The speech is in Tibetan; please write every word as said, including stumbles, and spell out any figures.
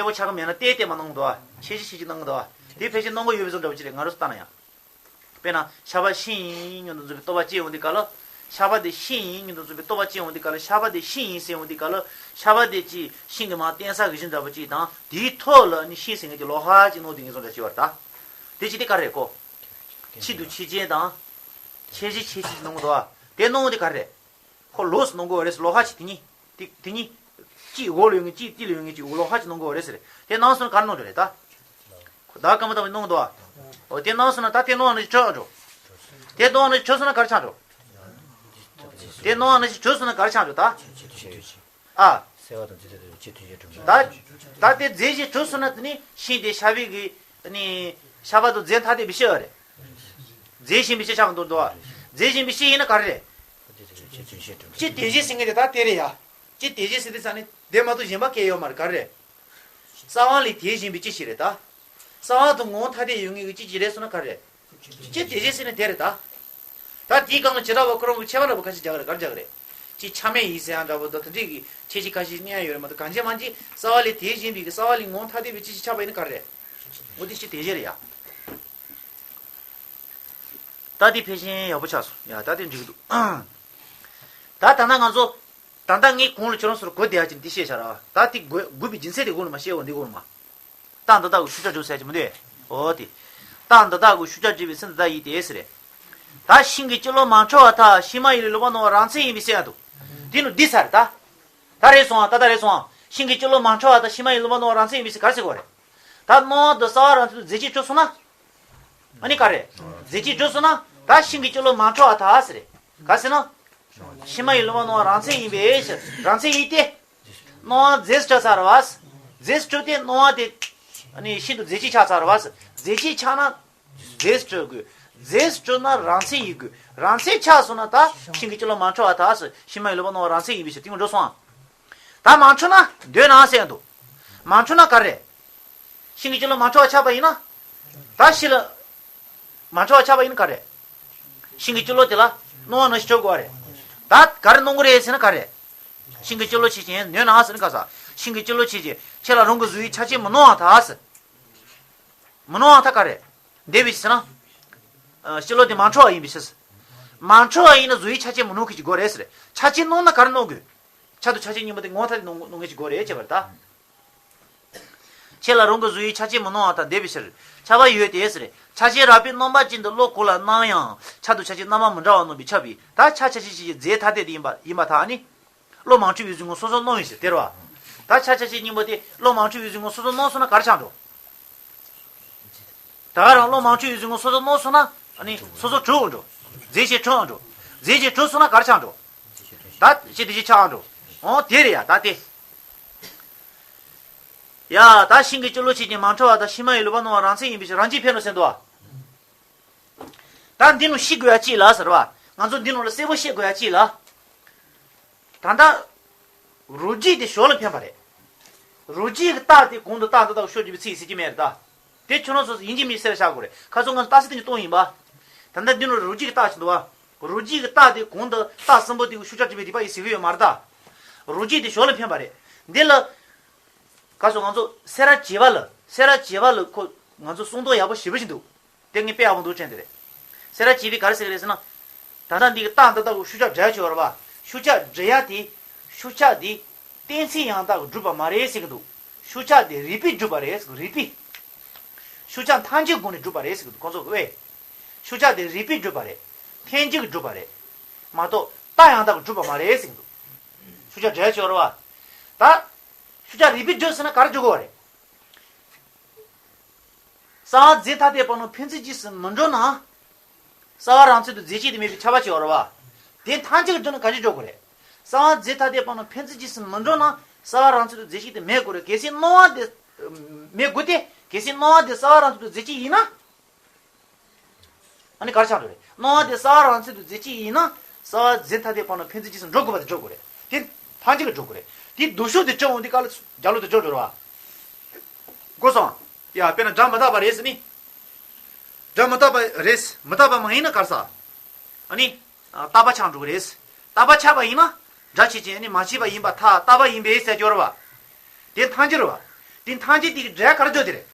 གསལ་པོ་ཆགས་ཀྱི་མེད་ན་ཏེ་ཏེ་མ་གནང་གི་འདུག་བ། ཆེ་ཆེ་ཆེ་ཆེ་གནང་གི་འདུག་བ། དེ་ཕལ་ཆེར་གནང་གི་ཡོད་པའི་བཟོ་འདྲ་པོ་ཅིག་རེད། ང་རང་ཚོ་ལྟ་ན་ཡང་། དཔེར་ན་ཤ་བ་ཤིང་ཡིན་སྙམ་དུ་འཛིན་པའི་རྟོག་པ་སྐྱེ་འོང་དུས་སྐབས་ལ། ཤ་བ་དེ་ཤིང་ཡིན་སྙམ་དུ་འཛིན་པའི་རྟོག་པ་སྐྱེ་འོང་དུས་སྐབས་ལ། ཤ་བ་དེ་ཤིང་ཡིན་ཟེར་འོང་དུས་སྐབས་ལ། ཤ་བ་དེ་ཅིག་ཤིང་གི་མར་བརྟེན་ས་གི་གཞི་འདྲ་པོ་ཅིག་དང་། དེའི་ཐོག་ལ་ནི་ཤིང་ཟེར་མཁན་གྱི་ལོ་ཧ་ཅིག་གནང་དེ་ངེས་བཟུང་འདྲ་ཅིག་བར་ད། དེ་ཅི་སྟེ་ག་རེད་གོ། ཆེད་དུ་ཆེ་ཆེན་དང་། ཆེ་ཆེ་ཆེ་ཆེ་གནང་གི་འདུག་བ། དེ་གནང་དེ་ག་རེད། ཁོ་ལོགས་སུ་གནང་དགོས་པ་རེད་ཟེར། ལོ་ཧ་ཅིག་དེ་གཉིས། དེ་དེ་གཉིས། གཅིག་འོག་ལ་ཡོད་མཁན་གཅིག་དཀྱིལ་ལ་ཡོད་མཁན་གཅིག་ལོ་ཧ་ཅིག་གནང་དགོས་པ་རེད་ཟེར། དེ་གནང་སོང་ན་ག་རེ་གནང་དགོས་རེད་ད། ཁོ་བདག་ག་མ་བཏང་བའི་གནང་འདུག་བ། འོ་དེ་གནང་སོང་ན་ད་དེ་གནང་བ་ནི་ཆོག་འགྲོ། དེ་གནང་བ་ནི་ཆོག་སོང་ན་ག་རེ་ཆགས་འགྲོ། དེ་གནང་བ་ནི་ཆོག་སོང་ན་ག་རེ་ཆགས་འགྲོ་ད། ཨ། གསལ་བ་དང་རྫས་ཐ་དད་པའི་ཆེད་དོན་གཞན་གྲུབ་ད། ད་དེ་རྫས་གཞན་གྲུབ་སོང་ན་དེ་ནི་ཤིང་དེ་ཤ་བའི་གི་ནི་ཤ་བ་དང་རྫས་ཐ་དད་པའི་ཕྱིར་རེད། རྫས་གཞན་པའི་ཕྱིར་ཆགས་འདུག་འདུག་བ། རྫས་གཞན་པའི་ཕྱིར་ཡིན་ན་ག་རེ་རེད། ཆེད་དོན་གཞན་གྲུབ་སྤྱི་དེ་བཞིན་ཟེར་མཁན་དེ་ད་དེ་རེད་ཡ། སྤྱི་དེ་བཞིན་ཟེར་དུས་ཙང་ནི་དེ་མ་གཏོགས་གཞན་པ་གང་ཡང་ཡོད་མ་རེད། ག་རེ་རེད། རྩ་བ་ལས་དེ་བཞིན་པའི་སྤྱི་ཞིག་རེད་ད། རྩ་བ་དང་ངོ་བོ་ཐ་དད་ཡོད་མཁན་གྱི་སྤྱི་ཅིག་རེད་སོང་ན་ག་རེ་རེད། སྤྱི་དེ་བཞིན་ཟེར་ན་དེ་རེད་ད། ད་དེའི་སྒང་ལ་བྱེ་བྲག་པ་ཁོ་རང་གི་ཁྱད་པར་འདྲ་པོ་ཁ་ཤས་རྒྱག་གི་རེད། ག་རེ་རྒྱག་གི་རེད། སྤྱི་ཆ་མེད་ཡིན་ཟེར་ཡང་འདྲ་པོ་དང་དེ་འདྲའི་གི་ཁྱད་ཆོས་ཁ་ཤས་བསྣན་ཡ་ཡོད་རེད་མ་གཏོགས་གང་ཅི་མ་ཅི་རྩ་བ་ལས་དེ་བཞིན་པའི་གི་རྩ་བ་ལས་ངོ་བོ་ཐ་དད་པའི་སྤྱི་ཞིག་ཆགས་པ་ཡིན་ན་ག་རེ་རེད། འོ་དེ་སྤྱི་དེ་བཞིན་རེད་ཡ། ད་དེ་ཕལ་ཆེར་ཡག་པོ་ཆགས་སོང་ཡ། ད་དེ་འགྲིག་གི་འདུག་ད་ད་ལྟ་ང་ཚོ། ད་ལྟ་ངས་གོང་ལ་ཁྱོད་རང་ཚོར་གོ་བདེ་བ་ཅན་འདི་བཤད་བཞག་ར། ད་དེ་དགོས་དགོས་པའི་རྒྱུ་མཚན་དེ་གོང་ལ་མ་བཤད་འོ་འདི་གོང་ལ་མ། རྟགས་འདི་དག་གི་ཤུགས་ཆ་སྒྲུབ་ཟེར་གྱི་མི་འདུག་འོ་དེ། རྟགས་འདི་དག་གི་ཤུགས་ཆ་སྒྲུབ་པའི་ཚེ་འདི་ལྟ་ཡིས་ཏེ་ཟེར། ད་ཤིང་གི་སྤྱི་ལོ་མ་འཁྲུལ་བ་ཐལ། ཤིང་མ་ཡིན་ལས་ལོག་པར་སྣང་བ་རང་མཚན་ཡིན་པའི་ཚེ་ཡང་འདུག་དེ་ནི་འདི་ཚར་ད། ད་རེད་སོང་ཨ། ད་ད་རེད་སོང་ཨ། ཤིང་གི་སྤྱི་ལོ་མ་འཁྲུལ་བ་དང་ཤིང་མ་ཡིན་ལས་ལོག་པར་སྣང་བ་རང་མཚན་ཡིན་པའི་ཚེ་ག་རེ་ཟེར་དགོས་རེད། ད་སྣང་བ་དང་རྩ་བ་རང་མཚན་དུ་རྫས་གཅིག་གྲུབ་སོང་ན། ཨ་ནི་ག་རེ། རྫས་གཅིག་གྲུབ་སོང་ན་ད་ཤིང་གི་སྤྱི་ལོ་མ་འཁྲུལ་བ་ཐལ་ཟེར། ག་ཟེར་ན། ཤིང་མ་ཡིན་ལས་ལོག་པར་སྣང་བ་རང་མཚན་ཡིན་པའི་ཕྱིར། རང་མཚན་ཡིན་ཏེ། སྣང་བ་རྫས་སུ་གྲུབ་ཚར་བ། རྫས་སུ་གྲུབ་སྟེ་སྣང་བ་དེ། ཨ་ནི་ཤིན་ཏུ་རྫས་གཅིག་ཆགས་ཚར་བ། རྫས་གཅིག་ཆགས་ན། རྫས་སུ་གྲུབ་དགོས། རྫས་སུ་གྲུབ་ན་རང་མཚན་ཡིན་དགོས། རང་མཚན་ཆགས་སོང་ན་ད་ཤིང་གི་སྤྱི་ལོ་མ་འཁྲུལ་བ་ཐལ་ཟེར། ཤིང་མ་ཡིན་ལས་ལོག་པར་སྣང་བ་རང་མཚན་ཡིན་པའི་ཕྱིར་དེ་མོ་འགྲོ་སོང་ཨ། ད་མ་འཁྲུལ་ན་འདོད་ན་ཟེར་འདུག་མ་འཁྲུལ་ན་ག་རེ། ཤིང་གི་སྤྱི་ལོ་མ་འཁྲུལ་བ་ཆགས་པ་ཡིན་ན། ད་ཤི་ལ། མ་འཁྲུལ་བ་ཆགས་པ་ཡིན་ན་ག་རེ། ཤིང་གི་སྤྱི་ལོ་དེ་ལ་སྣང་བ་ནང་བཞིན་གྲུབ་དགོས་པ་རེད། ད་ག་རེ་སྣང་གི་རེད་ཟེར་ན་ག་རེ། ཤིང་གི་སྤྱི་ལོ་ཆེ་ཆེན་ནོན་ན་ཟེར་ན་ག་ས། ཤིང་གི་སྤྱི་ལོ་ཆེ་ཆེན་ཁྱེད་ལ་རང་གི་གཟུགས་ཡིད་ཆ་ཆེན་མི་སྣང་བ་ཐལ་ཟེར། མི་སྣང་བ་ཐལ་ག་རེ། འདས་པའི་ཕྱིར་ན། ཨ། སྤྱི་ལོ་དེ་མ་འཁྲུལ་བ་ཡིན་པའི་ཕྱིར། མ་འཁྲུལ་བ་ཡིན་ན་གཟུགས་ཡིད་ཆ་ཆེན་མི་སྣང་མཁན་ཅིག་དགོས་རེད་ཟེར། ཆ་ཆེན་སྣང་ན་ག་རེ་སྣང་དགོས། ཆ་དང་ཆ་ཆེན་གཉིས་པོ་དེ་ངོ་བོ་ཐ་དད་སྣང་སྣང་མཁན་ཅིག་དགོས་རེད་ཅེས་པར་ད། ཁྱེད་ལ་རང་གི་གཟུགས་ཡིད་ཆ་ཆེན་མི་སྣང་བ་དང་འདས་པའི་ཕྱིར། ཆ་བ་ཡོད་དེ་ཟེར། ཆ་ཆེན་རགས་པས་རྣམ་པ་ཅན་དུ་བློ་གོ་ལ་སྣང་ཡང་ཆ་དང་ཆ་ཆེན་རྣམ་པ་མི་འདྲ་བ་སྣང་བས་ཁྱབ་པས། ད་ཆ་ཆ་ཆེན་ཞིག་གི་རྫས་ཐ་དད་དེ་ཡིན་པ་ཡིན་པར་ཐལ་ནི། བློ་མ་འཁྲུལ་བའི་གཟུགས་ངོ་སོ་སོར་སྣང་བའི་ཕྱིར་དེ་རེད་བ། ད་ཆ་ཆ་ཆེན་གཉིས་པོ་དེ་བློ་མ་འཁྲུལ་བའི་གཟུགས་ངོ་སོ་སོར་སྣང་སོང་ན་ག་རེ་ཆགས་འགྲོ། ད་ག་རང་བློ་མ་འཁྲུལ་བའི་གཟུགས་ངོ་སོ་སོར་སྣང་སོང་ན་ཨ་ནི་སོ་སོར་གྲུབ་འགྲོ། རྫས་གཅིག་གྲུབ་འགྲོ། རྫས་གཅིག་གྲུབ་སོང་ན་ག་རེ་ཆགས་འགྲོ། ད་ཅི་དེ་ཅི་ཆགས་འགྲོ། འོ་དེ་རེད་ཡ་ད་དེ། ཡ་ད་ཤིང་གི་སྤྱི་ལོ་ཆེ་ཆེན་མ་འཁྲུལ་བ་དང་ཤིང་མ་ཡིན་ལས་ལོག་པར་སྣང་བ་རང་མཚན་ཡིན་པའི་ཕྱིར་རང་གཅིག་ཕེབས་ནོ་ཟེར་འདུག་བ། ད་འདི་ནང་ཤེས་དགོས་ཡ་གཅིག་ལ་ཟེར་བ། ང་ཚོ་འདི་ནང་ལ་གསལ་པོ་ཤེས་དགོས་ཡ་གཅིག་ལ། ད་ལྟ། རོ་རྒྱུས་དེ་ཞོར་ལ་འཕེན་པ་རེད། རོ་རྒྱུས་ཀྱི་རྟགས་དེ་གོང་དུ་རྟགས་འདི་དག་ཤོག་བརྒྱབ་པའི་ཚིག་ཟེར་གྱི་མེད་རེད་ད། དེ་ཁྱོད་རང་ཚོ་ཡིན་གཅིག་མིན་གཅིག་གསལ་བྱ་དགོས་རེད། ཁ་སང་ང་ཚོ་རྟགས་གསལ་དེ་ནི་གཏོང་ཡིན་པ། ད་ལྟ་འདི་ནང་རོ་རྒྱུས་ཀྱི་རྟགས་ཅིག་འདུག་བ། རོ་རྒྱུས་ཀྱི་རྟགས་དེ་གོང་དུ་རྟགས་གསུམ་པོ་དེ་གི་ཤུགས་ཆ་སྒྲུབ་པའི་རིགས་པ་ཡིས་ཟེར་གྱི་ཡོད་མ་རེད་ད། རོ་རྒྱུས་དེ་ཞོར་ལ་འཕེན་པ་རེད། འདི་ལ། ག་སོ་ང་ཚོ་སེ་ར་བྱེས་པ་ལ་སེ་ར་བྱེས་པ་ལ་ཁོ་ང་ཚོ་གསུང་དོན་ཡག་པོ་ཞེ་པོ་ཞིག་འདུག་དེ་ངས་དཔེ་ཡག་པོ་འདུག་དྲན་དེ་རེད། སེ་ར་བྱེས་པས་ག་རེ་ཟེར་གི་རེད་ཟེར་ན། ད་ལྟ་འདི་གི་རྟགས་འདི་དག་གི་ཤུགས་ཆ་སྒྲུབ་ཡ་ཆོག་རེད་བ། ཤུགས་ཆ་སྒྲུབ་ཡ་དེ། ཤུགས་ཆ་དེ། གཏན་ཚིགས་ཡང་དག་གི་སྒྲུབ་པ་མ་རེད་ཟེར་གི་འདུག་ཤུགས་ཆ་དེ་རིགས་པས་སྒྲུབ་པ་རེད་ཟེར་གི་རིགས་པས། ཤུགས་ཆ་ཐམས་ཅད་སྒོ་ནས་སྒྲུབ་པ་རེད་ཟེར་གི་འདུག་ཁོང་ཚོ་ཨེ། ཤུགས་ཆ་དེ་རིགས་པས་སྒྲུབ་པ་རེད། ཐམས་ཅད་ཀྱིས་སྒྲུབ་པ་རེད། མ་གཏོགས་རྟགས་ཡང་དག་གི་སྒྲུབ་པ་མ་རེད་ཟེར་གི་འདུག་ཤུགས་ཆ་སྒྲུབ་ཡ་ཆོག་རེད་བ། ད། ཤུགས་ཆ་རིགས་པས་སྒྲུབ་ཟེར་ན་ག་རེ་སྒྲུབ་དགོས་བ་རེད། རྩ་བ་རྫས་ཐ་དད་པ་ནང་འཕེན་ཚུལ་རྗེས་སུ་མི་འགྲོ་ན། རྩ་བ་རང་མཚན་དུ་རྫས་གཅིག་དེ་མེད་པའི་ཁྱབ་པ་ཆེ་བ་རེད་བ། དེ་ཐམས་ཅད་ཀྱིས་སྒྲུབ་ན་ག་ཅི་སྒྲུབ་དགོས་རེད། རྩ་བ་རྫས་ཐ་དད་པ་ནང་འཕེན་ཚུལ་རྗེས་སུ་མི་འགྲོ་ན་རྩ་བ་རང་མཚན་དུ་རྫས་གཅིག་དེ་མེད་དགོས་རེད། གལ་སྲིད་སྣང་བ་དེ། མེད་དགོས་ཏེ། གལ་སྲིད་སྣང་བ་དེ་རྩ་བ་རང་མཚན་དུ་རྫས་གཅིག་ཡིན་ན། ཨ་ནི་ག་རེ་ཆགས་འགྲོ་རེད། སྣང་བ་དེ་རྩ་བ་རང་མཚན་དུ་རྫས་གཅིག་ཡིན་ན། རྩ་བ་རྫས་ཐ་དད་པ་ནང་འཕེན་ཚུལ་རྗེས་སུ་འགྲོ་དགོས་པ་དེ་འགྲོ་དགོས་རེད། དེ་ཐམས་ཅད་ཀྱིས་འགྲོ་དགོས་རེད། དེའི་ལྡོག་ཕྱོགས་དེ་ཅི་འོང་དུས་སྐབས་ལ་རྒྱབ་ལོག་ཏུ་འཇོག་འགྲོ་རེད་བ། གོ་སོང་། ཡ་དཔེར་ན་སྒྲ་མི་རྟག་པ་རེད་ཟེར་ནི། སྒྲ་མི་རྟག་པ་རེད། མི་རྟག་པ་མ་ཡིན་ན་ག་རེ་ཟ། ཨ་ནི། རྟག་པ་ཆགས་འགྲོ་གི་རེད། རྟག་པ་ཆགས་པ་ཡིན་ན། སྒྲ་ཆོས་ཅན་ནི་མ་སྐྱེས་པ་ཡིན་པར་ཐལ། རྟག་པ་ཡིན་པས་ཟེར་སྦྱོར་བ། དེ་ཐམས་ཅད་རེད་བ། དེ་ཐམས་ཅད་དེ་གི་འབྲས་ག་རེ་འདོད་དེ་རེད།